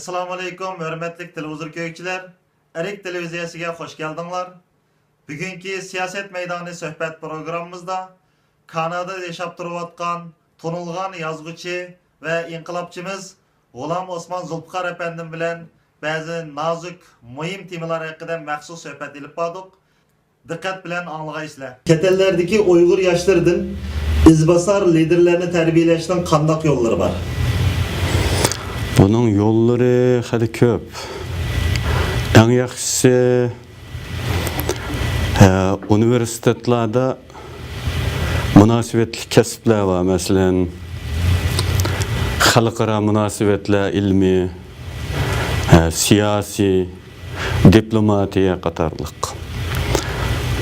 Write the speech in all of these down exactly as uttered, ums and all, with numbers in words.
ئەسسالامۇئەلەيكۇم، ھۆرمەتلىك تېلېۋىزور كۆرگۈچىلەر! ئەرك تېلېۋىزىيەسىگە خوش كەلدىڭلار! بۈگۈنكى سىياسەت مەيدانى سۆھبەت پروگراممىمىزدا كانادادا ياشاپ تۇرۇۋاتقان تونۇلغان يازغۇچى ۋە ئىنقىلابچىمىز غۇلام ئوسمان زۇلپىقار ئەپەندىم بىلەن بەزى نازۇك، مۇھىم تېمىلار ھەققىدە مەخسۇس سۆھبەت ئېلىپ باردۇق. دىققەت بىلەن ئاڭلىغايسىلەر. چەت ئەللەردىكى ئۇيغۇر ياشلىرىدىن ئىزباسار لىدېرلەرنى تەربىيەلەشنىڭ قانداق يوللىرى بار؟ بۇنىڭ يوللىرى خېلى كۆپ. ئەڭ ياخشىسى، ھە، ئۇنىۋېرسىتېتلاردا مۇناسىۋەتلىك كەسىپلەر بار، مەسىلەن، خەلقئارا مۇناسىۋەتلەر ئىلمى، ھە، سىياسىي، دىپلوماتىيە قاتارلىق.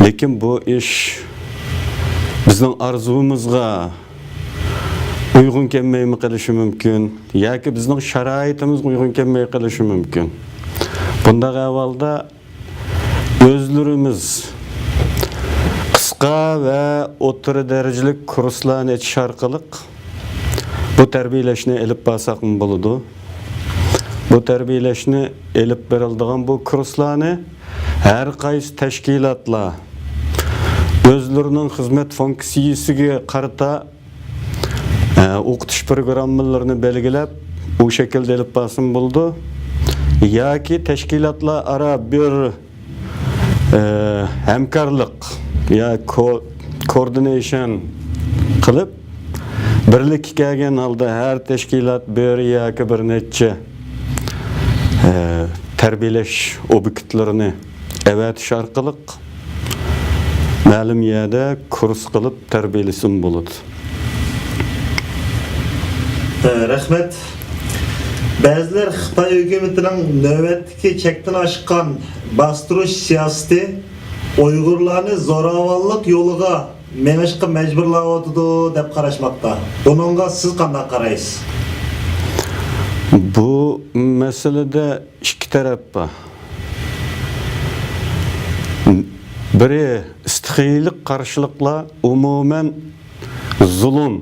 لېكىن بۇ ئىش بىزنىڭ ئارزۇيىمىزغا ئۇيغۇن كەلمەيمۇ قېلىشى مۇمكىن ياكى بىزنىڭ شارائىتىمىزغا ئۇيغۇن كەلمەي قېلىشى مۇمكىن. بۇنداق ئەھۋالدا ئۆزلىرىمىز قىسقا ۋە ئوتتۇرا دەرىجىلىك كۇرسلارنى ئېچىش ئارقىلىق بۇ تەربىيەلەشنى ئېلىپ بارساقمۇ بولىدۇ. بۇ تەربىيەلەشنى ئېلىپ بېرىلىدىغان بۇ كۇرسلارنى ھەر قايسى تەشكىلاتلار ئۆزلىرىنىڭ خىزمەت فۇنكسىيىسىگە قارىتا ئە، ئوقۇتۇش پروگراممىلىرىنى بەلگىلەپ، ئۇ شەكىلدە ئېلىپ بارسىمۇ بولىدۇ. ياكى تەشكىلاتلار ئارا بىر، ئە، ھەمكارلىق يا كو-، كوئوردىنېيشن قىلىپ، بىرلىككە كەلگەن ھالدا ھەر تەشكىلات بىر ياكى بىر نەچچە، ئە، تەربىيەلەش ئوبيېكتلىرىنى ئەۋەتىش ئارقىلىق مەلۇم يەردە كۇرس قىلىپ تەربىيەلىسىمۇ بولىدۇ. رەھمەت. بەزىلەر خىتاي ھۆكۈمىتىنىڭ نۆۋەتتىكى چەكتىن ئاشقان باستۇرۇش سىياسىتى ئۇيغۇرلارنى زوراۋانلىق يولىغا مېڭىشقا مەجبۇرلاۋاتىدۇ دەپ قاراشماقتا. بۇنىڭغا سىز قانداق قارايسىز؟ بۇ مەسىلىدە ئىككى تەرەپ بار. بىرى، ئىستىخىيلىق قارشىلىقلار ئومۇمەن زۇلۇم،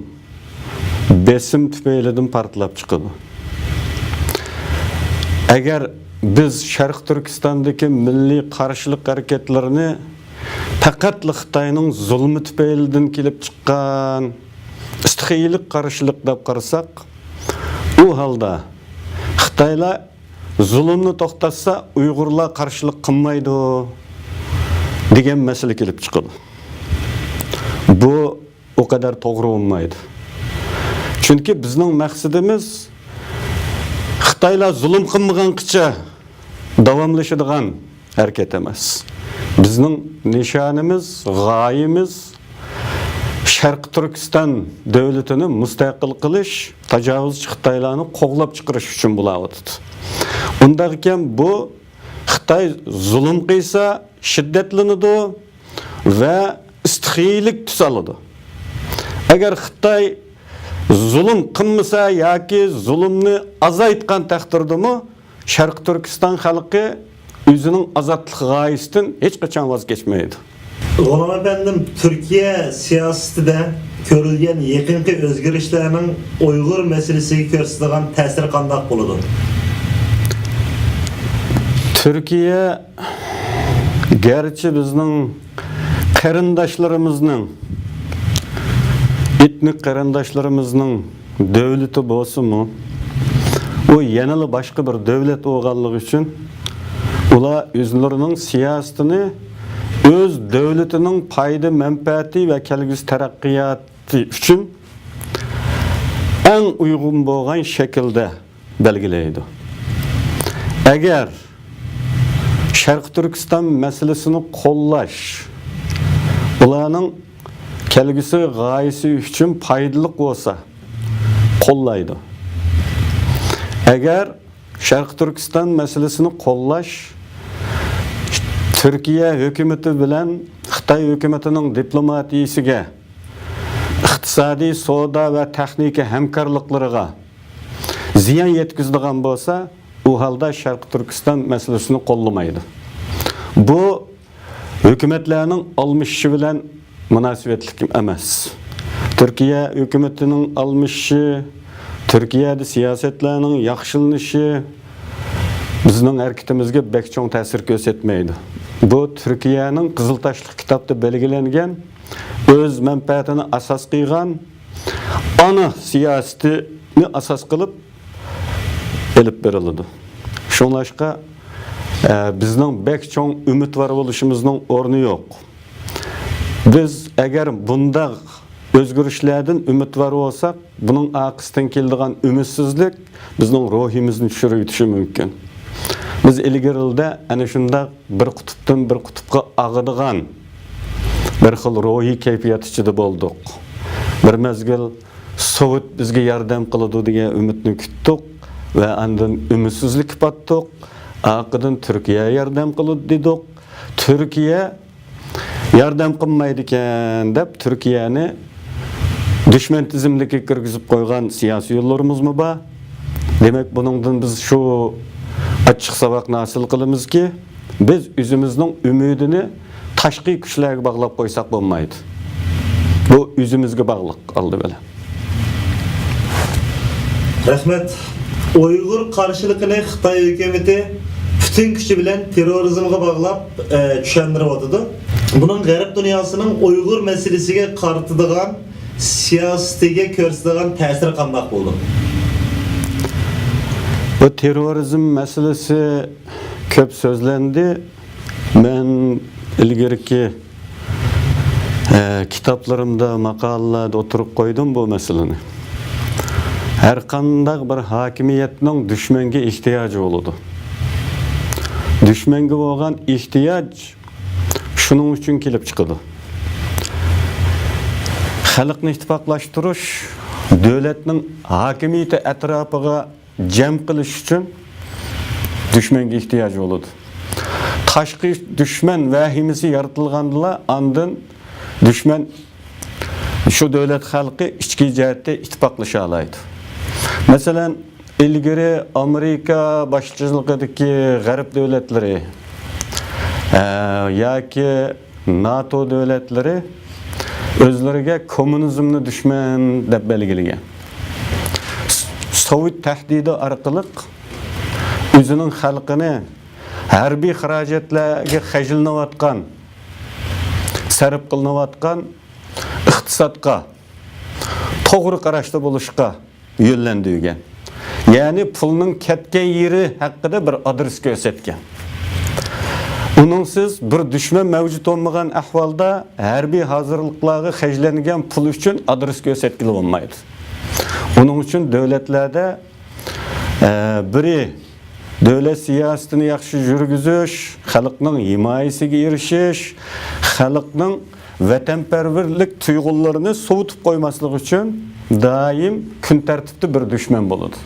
بېسىم تۈپەيلىدىن پارتلاپ چىقىدۇ. ئەگەر بىز شەرقىي تۈركىستاندىكى مىللىي قارشىلىق ھەرىكەتلىرىنى پەقەتلا خىتاينىڭ زۇلمى تۈپەيلىدىن كېلىپ چىققان ئىستىخىيلىق قارشىلىق دەپ قارىساق، ئۇ ھالدا خىتايلار زۇلۇمنى توختاتسا، ئۇيغۇرلار قارشىلىق قىلمايدۇ دېگەن مەسىلە كېلىپ چىقىدۇ. بۇ ئۇ قەدەر توغرا بولمايدۇ. چۈنكى بىزنىڭ مەقسىتىمىز خىتايلار زۇلۇم قىلمىغانغىچە داۋاملىشىدىغان ھەرىكەت ئەمەس. بىزنىڭ نىشانىمىز، غايىمىز شەرقىي تۈركىستان دۆلىتىنى مۇستەقىل قىلىش، تاجاۋۇزچى خىتايلارنى قوغلاپ چىقىرىش ئۈچۈن بولاۋاتىدۇ. ئۇنداق ئىكەن، بۇ خىتاي زۇلۇم قىلسا شىددەتلىنىدۇ ۋە ئىستىخىيلىك تۈس ئالىدۇ. ئەگەر خىتاي زۇلۇم قىلمىسا ياكى زۇلۇمنى ئازايتقان تەقدىردىمۇ، شەرقىي تۈركىستان خەلقى ئۆزىنىڭ ئازادلىق غايىسىدىن ھېچقاچان ۋاز كەچمەيدۇ. غۇلام ئەپەندىم، تۈركىيە سىياسىتىدە كۆرۈلگەن يېقىنقى ئۆزگىرىشلەرنىڭ ئۇيغۇر مەسىلىسىگە كۆرسىتىدىغان تەسىرى قانداق بولىدۇ؟ تۈركىيە گەرچە بىزنىڭ قېرىنداشلىرىمىزنىڭ، ئېتنىك قېرىنداشلىرىمىزنىڭ دۆلىتى بولسىمۇ، ئۇ يەنىلا باشقا بىر دۆلەت بولغانلىقى ئۈچۈن، ئۇلار ئۆزلىرىنىڭ سىياسىتىنى ئۆز دۆلىتىنىڭ پايدا مەنپەئەتى ۋە كەلگۈسى تەرەققىياتى ئۈچۈن ئەڭ ئۇيغۇن بولغان شەكىلدە بەلگىلەيدۇ. ئەگەر شەرقىي تۈركىستان مەسىلىسىنى قوللاش ئۇلارنىڭ كەلگۈسى غايىسى ئۈچۈن پايدىلىق بولسا، قوللايدۇ. ئەگەر شەرقىي تۈركىستان مەسىلىسىنى قوللاش تۈركىيە ھۆكۈمىتى بىلەن خىتاي ھۆكۈمىتىنىڭ دىپلوماتىيىسىگە، ئىقتىسادىي، سودا ۋە تېخنىكا ھەمكارلىقلىرىغا زىيان يەتكۈزىدىغان بولسا، ئۇ ھالدا شەرقىي تۈركىستان مەسىلىسىنى قوللىمايدۇ. بۇ ھۆكۈمەتلەرنىڭ ئالمىشىشى بىلەن مۇناسىۋەتلىك ئەمەس. تۈركىيە ھۆكۈمىتىنىڭ ئالمىشىشى، تۈركىيەدە سىياسەتلەرنىڭ ياخشىلىنىشى، بىزنىڭ ھەرىكىتىمىزگە بەك چوڭ تەسىر كۆرسەتمەيدۇ. بۇ تۈركىيەنىڭ قىزىل تاشلىق كىتابتا بەلگىلەنگەن، ئۆز مەنپەئەتىنى ئاساس قىلغان ئانا سىياسىتىنى ئاساس قىلىپ ئېلىپ بېرىلىدۇ. شۇڭلاشقا، ئە، بىزنىڭ بەك چوڭ ئۈمىدۋار بولۇشىمىزنىڭ ئورنى يوق. بىز ئەگەر بۇنداق ئۆزگىرىشلەردىن ئۈمىدۋار بولساق، بۇنىڭ ئارقىسىدىن كېلىدىغان ئۈمىدسىزلىك بىزنىڭ روھىمىزنى چۈشۈرۈۋېتىشى مۇمكىن. بىز ئىلگىرىلىدە ئەنە شۇنداق بىر قۇتۇپتىن بىر قۇتۇپقا ئاغىدىغان بىر خىل روھىي كەيپىيات ئىچىدە بولدۇق. بىر مەزگىل سوۋېت بىزگە ياردەم قىلىدۇ دېگەن ئۈمىدنى كۈتتۇق ۋە ئاندىن ئۈمىدسىزلىككە پاتتۇق. ئارقىدىن تۈركىيە ياردەم قىلىدۇ دېدۇق. تۈركىيە ياردەم قىلمايدىكەن دەپ تۈركىيەنى دۈشمەن تىزىملىكىگە كىرگۈزۈپ قويغان سىياسىيونلىرىمىزمۇ بار. دېمەك، بۇنىڭدىن بىز شۇ ئاچچىق ساۋاقنى ھاسىل قىلىمىزكى، بىز ئۆزىمىزنىڭ ئۈمىدىنى تاشقى كۈچلەرگە باغلاپ قويساق بولمايدۇ. بۇ ئۆزىمىزگە باغلىق ئالدى بىلەن. رەھمەت. ئۇيغۇر قارشىلىقىنى خىتاي ھۆكۈمىتى پۈتۈن كۈچى بىلەن تېررورىزمغا باغلاپ، ئە، چۈشەندۈرۈۋاتىدۇ. بۇنىڭ غەرب دۇنياسىنىڭ ئۇيغۇر مەسىلىسىگە قارىتىدىغان سىياسىتىگە كۆرسىتىدىغان تەسىرى قانداق بولىدۇ؟ بۇ تېررورىزم مەسىلىسى كۆپ سۆزلەندى. مەن ئىلگىرىكى، ئە، كىتابلىرىمدا، ماقالىلەردە ئوتتۇرىغا قويدۇم بۇ مەسىلىنى. ھەرقانداق بىر ھاكىمىيەتنىڭ دۈشمەنگە ئېھتىياجى بولىدۇ. دۈشمەنگە بولغان ئېھتىياج شۇنىڭ ئۈچۈن كېلىپ چىقىدۇ. خەلقنى ئىتتىپاقلاشتۇرۇش، دۆلەتنىڭ ھاكىمىيىتى ئەتراپىغا جەم قىلىش ئۈچۈن دۈشمەنگە ئېھتىياج بولىدۇ. تاشقى دۈشمەن ۋەھىمىسى يارىتىلغاندىلا، ئاندىن دۈشمەن، شۇ دۆلەت خەلقى ئىچكى جەھەتتە ئىتتىپاقلىشالايدۇ. مەسىلەن، ئىلگىرى ئامېرىكا باشچىلىقىدىكى غەرب دۆلەتلىرى، ئە، ياكى ناتو دۆلەتلىرى ئۆزلىرىگە كوممۇنىزمنى دۈشمەن دەپ بەلگىلىگەن. سوۋېت تەھدىتى ئارقىلىق ئۆزىنىڭ خەلقىنى ھەربىي خىراجەتلەرگە خەجلىنىۋاتقان، سەرپ قىلىنىۋاتقان ئىقتىسادقا توغرا قاراشتا بولۇشقا يۆنلەندۈرگەن. يەنى پۇلنىڭ كەتكەن يېرى ھەققىدە بىر ئادرېس كۆرسەتكەن. ئۇنىڭسىز بىر دۈشمەن مەۋجۇت بولمىغان ئەھۋالدا ھەربىي ھازىرلىقلارغا خەجلەنگەن پۇل ئۈچۈن ئادرېس كۆرسەتكىلى بولمايدۇ. ئۇنىڭ ئۈچۈن دۆلەتلەردە، ئە، بىرى دۆلەت سىياسىتىنى ياخشى يۈرگۈزۈش، خەلقنىڭ ھىمايىسىگە ئېرىشىش، خەلقنىڭ ۋەتەنپەرۋەرلىك تۇيغۇلىرىنى سوۋۇتۇپ قويماسلىق ئۈچۈن دائىم كۈن تەرتىپتە بىر دۈشمەن بولىدۇ.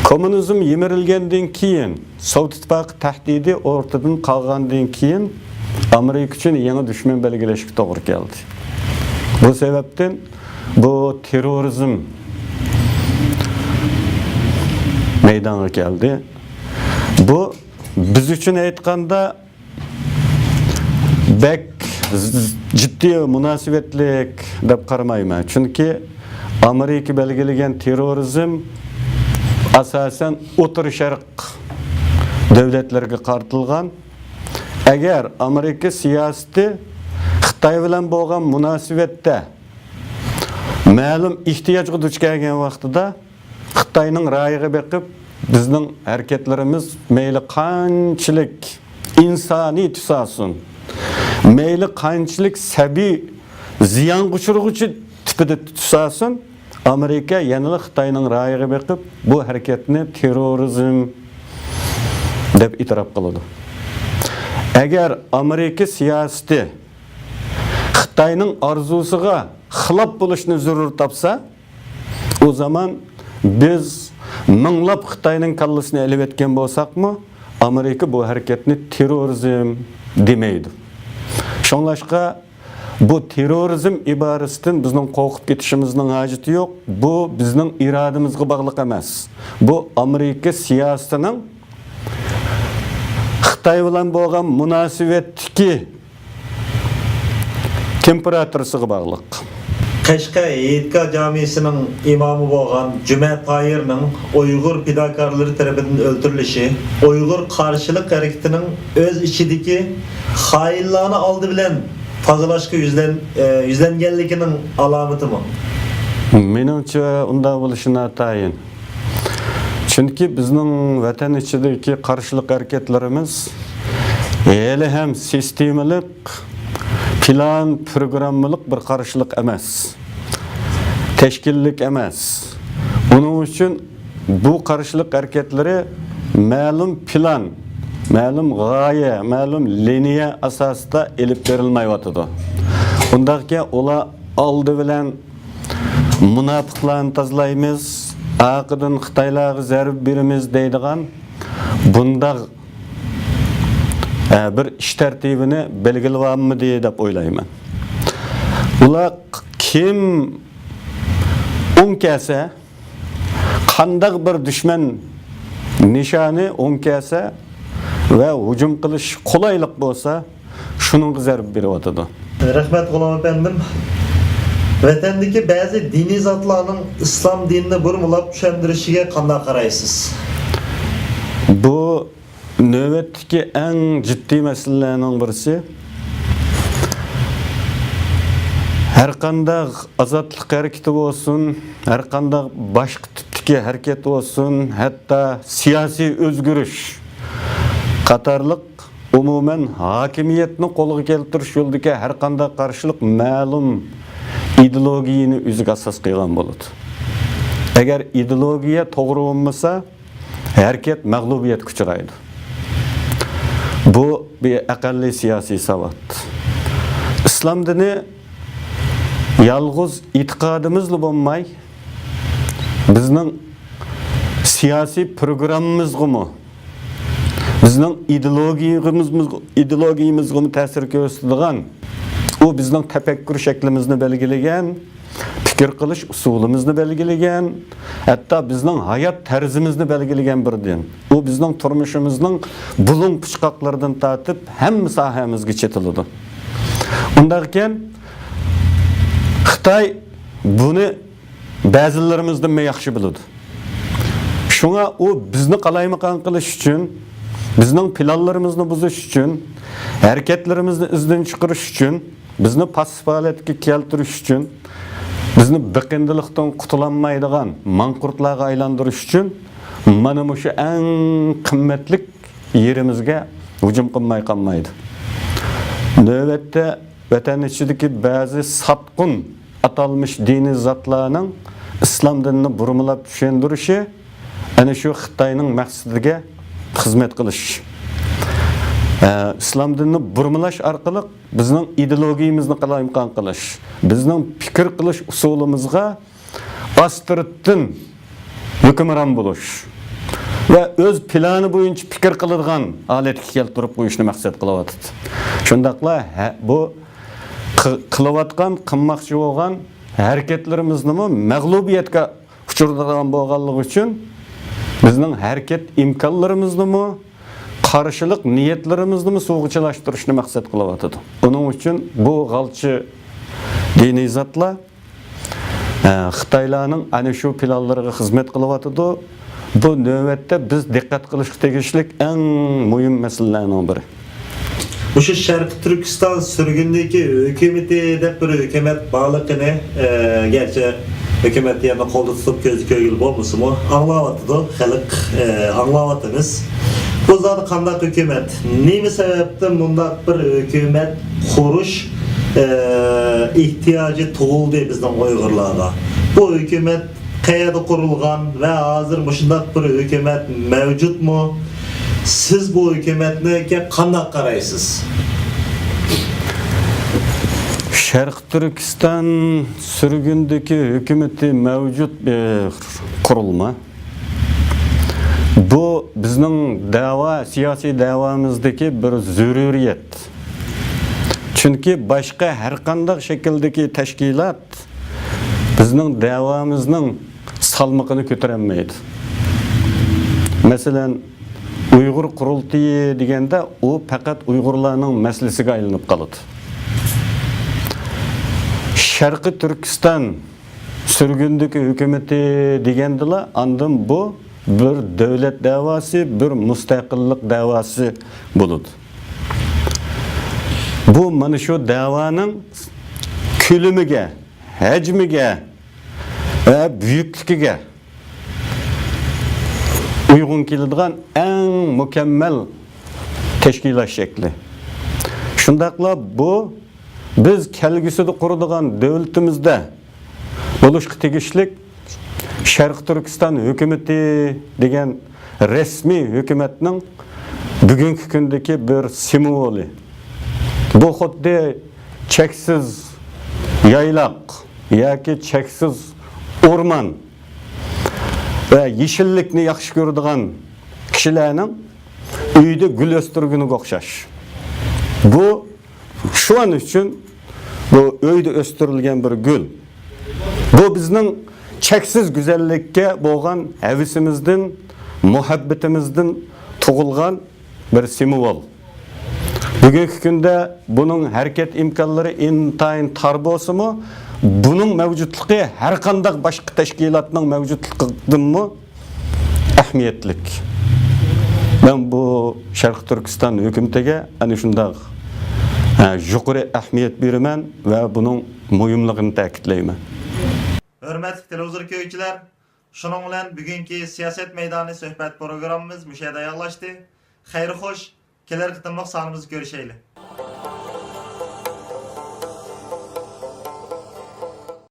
كوممۇنىزم يىمىرىلگەندىن كېيىن، سوۋېت ئىتتىپاقى تەھدىتى ئورتىدىن قالغاندىن كېيىن، ئامېرىكا ئۈچۈن يېڭى دۈشمەن بەلگىلەشكە توغرا كەلدى. بۇ سەۋەبتىن بۇ تېررورىزم مەيدانغا كەلدى. بۇ بىز ئۈچۈن ئېيتقاندا، بەك ز-، جىددىي مۇناسىۋەتلىك دەپ قارىمايمەن. چۈنكى ئامېرىكا بەلگىلىگەن تېررورىزم ئاساسەن ئوتتۇرا شەرق دۆلەتلىرىگە قارىتىلغان. ئەگەر ئامېرىكا سىياسىتى خىتاي بىلەن بولغان مۇناسىۋەتتە مەلۇم ئېھتىياجغا دۇچ كەلگەن ۋاقتىدا، خىتاينىڭ رايىغا بېقىپ، بىزنىڭ ھەرىكەتلىرىمىز مەيلى قانچىلىك ئىنسانىي تۈس ئالسۇن، مەيلى قانچىلىك سەبىي زىيانغا ئۇچرىغۇچى تىپىدا تۈس ئالسۇن، ئامېرىكا يەنىلا خىتاينىڭ رايىغا بېقىپ، بۇ ھەرىكەتنى تېررورىزم دەپ ئېتىراپ قىلىدۇ. ئەگەر ئامېرىكا سىياسىتى خىتاينىڭ ئارزۇسىغا خىلاپ بولۇشنى زۆرۈر تاپسا، ئۇ زامان بىز مىڭلاپ خىتاينىڭ كاللىسىنى ئېلىۋەتكەن بولساقمۇ، ئامېرىكا بۇ ھەرىكەتنى تېررورىزم دېمەيدۇ. شۇڭلاشقا، بۇ تېررورىزم ئىبارىسىدىن بىزنىڭ قورقۇپ كېتىشىمىزنىڭ ھاجىتى يوق. بۇ بىزنىڭ ئىرادىمىزغا باغلىق ئەمەس. بۇ ئامېرىكا سىياسىتىنىڭ خىتاي بىلەن بولغان مۇناسىۋەتتىكى تېمپېراتۇرىسىغا باغلىق. قەشقەر ھېيتگاھ جامىسىنىڭ ئىمامى بولغان جۈمە تاھىرنىڭ ئۇيغۇر پىداكارلىرى تەرىپىدىن ئۆلتۈرۈلۈشى ئۇيغۇر قارشىلىق ھەرىكىتىنىڭ ئۆز ئىچىدىكى خائىنلارنى ئالدى بىلەن تازىلاشقا يۈزلەن-، ئە، يۈزلەنگەنلىكىنىڭ ئالامىتىمۇ؟ مېنىڭچە، ئۇنداق بولۇشى ناتايىن. چۈنكى بىزنىڭ ۋەتەن ئىچىدىكى قارشىلىق ھەرىكەتلىرىمىز ھېلىھەم سىستېمىلىق، پىلان، پىروگراممىلىق بىر قارشىلىق ئەمەس، تەشكىللىك ئەمەس. ئۇنىڭ ئۈچۈن بۇ قارشىلىق ھەرىكەتلىرى مەلۇم پىلان، مەلۇم غايە، مەلۇم لىنىيە ئاساسىدا ئېلىپ بېرىلمايۋاتىدۇ. ئۇنداقكەن، ئۇلار ئالدى بىلەن مۇناپىقلارنى تازىلايمىز، ئارقىدىن خىتايلارغا زەربە بېرىمىز دەيدىغان بۇنداق، ئە، بىر ئىش تەرتىپىنى بەلگىلىۋالمىدى دەپ ئويلايمەن. ئۇلار كىم ئوڭ كەلسە، قانداق بىر دۈشمەن نىشانى ئوڭ كەلسە ۋە ھۇجۇم قىلىش قولايلىق بولسا، شۇنىڭغا زەربە بېرىۋاتىدۇ. رەھمەت، غۇلام ئەپەندىم. ۋەتەندىكى بەزى دىنىي زاتلارنىڭ ئىسلام دىنىنى بۇرمىلاپ چۈشەندۈرۈشىگە قانداق قارايسىز؟ بۇ نۆۋەتتىكى ئەڭ جىددىي مەسىلىلەرنىڭ بىرسى. ھەرقانداق ئازادلىق ھەرىكىتى بولسۇن، ھەرقانداق باشقا تىپتىكى ھەرىكەت بولسۇن، ھەتتا سىياسىي ئۆزگىرىش قاتارلىق ئومۇمەن، ھاكىمىيەتنى قولغا كەلتۈرۈش يولىدىكى ھەرقانداق قارشىلىق مەلۇم ئىدېئولوگىيەنى ئۆزىگە ئاساس قىلغان بولىدۇ. ئەگەر ئىدېئولوگىيە توغرا بولمىسا، ھەرىكەت مەغلۇبىيەتكە ئۇچرايدۇ. بۇ بىر ئەقەللىي سىياسىي ساۋات. ئىسلام دىنى يالغۇز ئېتىقادىمىزلا بولماي، بىزنىڭ سىياسىي پروگراممىمىزغىمۇ، بىزنىڭ ئىدېئولوگىيىمىزمۇ، ئىدېئولوگىيىمىزغىمۇ تەسىر كۆرسىتىدىغان، ئۇ بىزنىڭ تەپەككۇر شەكلىمىزنى بەلگىلىگەن، پىكىر قىلىش ئۇسۇلىمىزنى بەلگىلىگەن، ھەتتا بىزنىڭ ھايات تەرزىمىزنى بەلگىلىگەن بىر دىن. ئۇ بىزنىڭ تۇرمۇشىمىزنىڭ بۇلۇڭ پۇچقاقلىرىدىن تارتىپ ھەممە ساھەمىزگە چېتىلىدۇ. ئۇنداق ئىكەن، خىتاي بۇنى بەزىلىرىمىزدىنمۇ ياخشى بىلىدۇ. شۇڭا ئۇ بىزنى قالايمىقان قىلىش ئۈچۈن، بىزنىڭ پىلانلىرىمىزنى بۇزۇش ئۈچۈن، ھەرىكەتلىرىمىزنى ئىزدىن چىقىرىش ئۈچۈن، بىزنى پاسسىپ ھالەتكە كەلتۈرۈش ئۈچۈن، بىزنى بېقىندىلىقتىن قۇتۇلالمايدىغان ماڭقۇرتلارغا ئايلاندۇرۇش ئۈچۈن مانا مۇشۇ ئەڭ قىممەتلىك يېرىمىزگە ھۇجۇم قىلماي قالمايدۇ. نۆۋەتتە ۋەتەن ئىچىدىكى بەزى ساتقۇن ئاتالمىش دىنىي زاتلارنىڭ ئىسلام دىنىنى بۇرمىلاپ چۈشەندۈرۈشى ئەنە شۇ خىتاينىڭ مەقسىتىگە خىزمەت قىلىش. ئە، ئىسلام دىنىنى بۇرمىلاش ئارقىلىق بىزنىڭ ئىدېئولوگىيىمىزنى قالايمىقان قىلىش، بىزنىڭ پىكىر قىلىش ئۇسۇلىمىزغا ئاستىرتتىن ھۆكۈمران بولۇش ۋە ئۆز پىلانى بويىچە پىكىر قىلىدىغان ھالەتكە كەلتۈرۈپ قويۇشنى مەقسەت قىلىۋاتىدۇ. شۇنداقلا ھە-، بۇ قى-، قىلىۋاتقان، قىلماقچى بولغان ھەرىكەتلىرىمىزنىمۇ مەغلۇبىيەتكە ئۇچرىدىغان بولغانلىقى ئۈچۈن بىزنىڭ ھەرىكەت ئىمكانلىرىمىزنىمۇ، قارشىلىق نىيەتلىرىمىزنىمۇ سۇغا چىلاشتۇرۇشنى مەقسەت قىلىۋاتىدۇ. ئۇنىڭ ئۈچۈن بۇ غالچى دىنىي زاتلار، ئە، خىتايلارنىڭ ئەنە شۇ پىلانلىرىغا خىزمەت قىلىۋاتىدۇ. بۇ نۆۋەتتە بىز دىققەت قىلىشقا تېگىشلىك ئەڭ مۇھىم مەسىلىلەرنىڭ بىرى. مۇشۇ شەرقىي تۈركىستان سۈرگۈندىكى ھۆكۈمىتى دەپ بىر ھۆكۈمەت بارلىقىنى، ئە، گەرچە ھۆكۈمەت يەنە قولدا تۇتۇپ كۆزدە كۆرگىلى بولمىسىمۇ، ئاڭلاۋاتىدۇ خەلق، ئە، ئاڭلاۋاتىمىز. بۇ زادى قانداق ھۆكۈمەت؟ نېمە سەۋەبتىن مۇنداق بىر ھۆكۈمەت قۇرۇش، ئە، ئېھتىياجى تۇغۇلدى بىزنىڭ ئۇيغۇرلارغا؟ بۇ ھۆكۈمەت قەيەردە قۇرۇلغان ۋە ھازىر مۇشۇنداق بىر ھۆكۈمەت مەۋجۇتمۇ؟ سىز بۇ ھۆكۈمەتنىڭكى قانداق قارايسىز؟ شەرقىي تۈركىستان سۈرگۈندىكى ھۆكۈمىتى مەۋجۇت بىر قۇرۇلما. بۇ بىزنىڭ دەۋا، سىياسىي دەۋامىزدىكى بىر زۆرۈرىيەت. چۈنكى باشقا ھەر قانداق شەكىلدىكى تەشكىلات بىزنىڭ دەۋامىزنىڭ سالمىقىنى كۆتۈرەلمەيدۇ. مەسىلەن، ئۇيغۇر قۇرۇلتىيى دېگەندە، ئۇ پەقەت ئۇيغۇرلارنىڭ مەسىلىسىگە ئايلىنىپ قالىدۇ. شەرقىي تۈركىستان سۈرگۈندىكى ھۆكۈمىتى دېگەندىلا، ئاندىن بۇ بىر دۆلەت دەۋاسى، بىر مۇستەقىللىق دەۋاسى بولىدۇ. بۇ مانا شۇ دەۋانىڭ كۆلىمىگە، ھەجمىگە ۋە بۈيۈكلۈكىگە ئۇيغۇن كېلىدىغان ئەڭ مۇكەممەل تەشكىلات شەكلى. شۇنداقلا بۇ بىز كەلگۈسىدە قۇرىدىغان دۆلىتىمىزدە بولۇشقا تېگىشلىك شەرقىي تۈركىستان ھۆكۈمىتى دېگەن رەسمىي ھۆكۈمەتنىڭ بۈگۈنكى كۈندىكى بىر سىمۋولى. بۇ خۇددى چەكسىز يايلاق ياكى چەكسىز ئورمان ۋە يېشىللىكنى ياخشى كۆرىدىغان كىشىلەرنىڭ ئۆيدە گۈل ئۆستۈرگىنىگە ئوخشاش. بۇ شۇ ئۈچۈن بۇ ئۆيدە ئۆستۈرۈلگەن بىر گۈل. بۇ بىزنىڭ چەكسىز گۈزەللىككە بولغان ھەۋىسىمىزدىن، مۇھەببىتىمىزدىن تۇغۇلغان بىر سىمۋول. بۈگۈنكى كۈندە بۇنىڭ ھەرىكەت ئىمكانلىرى ئىنتايىن تار بولسىمۇ، بۇنىڭ مەۋجۇتلۇقى ھەر قانداق باشقا تەشكىلاتنىڭ مەۋجۇتلۇقىدىنمۇ ئەھمىيەتلىك. مەن بۇ شەرقىي تۈركىستان ھۆكۈمىتىگە ئەنە شۇنداق، ھە، يۇقىرى ئەھمىيەت بېرىمەن ۋە بۇنىڭ مۇھىملىقىنى تەكىتلەيمەن. ھۆرمەتلىك تېلېۋىزور كۆرگۈچىلەر، شۇنىڭ بىلەن بۈگۈنكى سىياسەت مەيدانى سۆھبەت پروگراممىمىز مۇشۇ يەردە ئاياغلاشتى. خەير خوش، كېلەر قېتىملىق سانىمىزدا كۆرۈشەيلى.